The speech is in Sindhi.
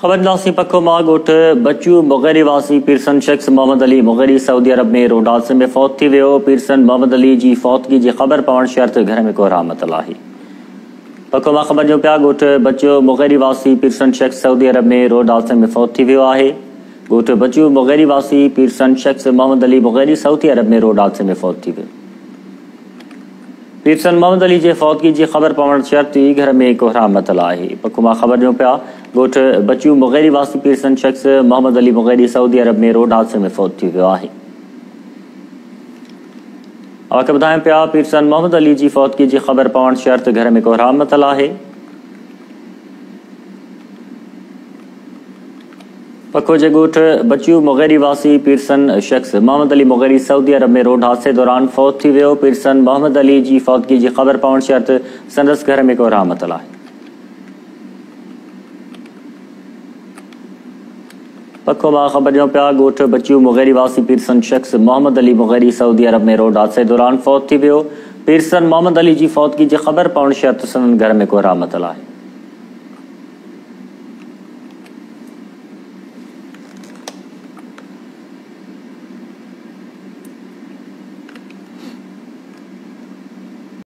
خبر ڏينداسين پکو مان ڳوٺ بچو مغيري واسي پيرسن شخص محمد علي مغيري سعودي عرب ۾ روڊ حادثي ۾ فوت ٿي ويو. پيرسن محمد علي جي فوتگي جي خبر پوڻ شرط گهر ۾ ڪهرام متل آهي. پکو مان خبر ڏيون پيا ڳوٺ بچو مغيري واسي پيرسن شخص سعودي عرب ۾ روڊ حادثي ۾ فوت ٿي ويو آهي. ڳوٺ بچو مغيري واسي پيرسن شخص محمد علي مغيري سعودي عرب ۾ روڊ حادثي ۾ فوت ٿي ويو. پيرسن محمد علي جي فوتگي جي خبر پوڻ شرط ئي گهر ۾ ڪهرام متل آهي. پکو مان خبر ڏيون پيا ڳوٺ بچو مغيري واسي پيرسن شخص محمد علي مغيري سعودي عرب ۾ روڊ حادثي ۾ فوت ٿي ويو آهي. اوهان کي ٻڌايون پيا پيرسن محمد علي جي فوتگي جي خبر پوڻ شرط گهر ۾ ڪهرام متل آهي. پکو جي ڳوٺ بچيو مغيري واسي پيرسن شخص محمد علي مغيري سعودي عرب ۾ روڊ حادثي دوران فوت ٿي ويو، پيرسن محمد علي جي فوتگي جي خبر پوڻ شرط سندس گهر ۾ ڪهرام متل آهي. پکو مان خبر ڏيون پيا ڳوٺ بچيو مغيري واسي پيرسن شخص محمد علي مغيري سعودي عرب ۾ روڊ حادثي دوران فوت ٿي ويو، پيرسن محمد علي جي فوتگي جي خبر پوڻ شرط سندن گهر ۾ ڪهرام متل آهي.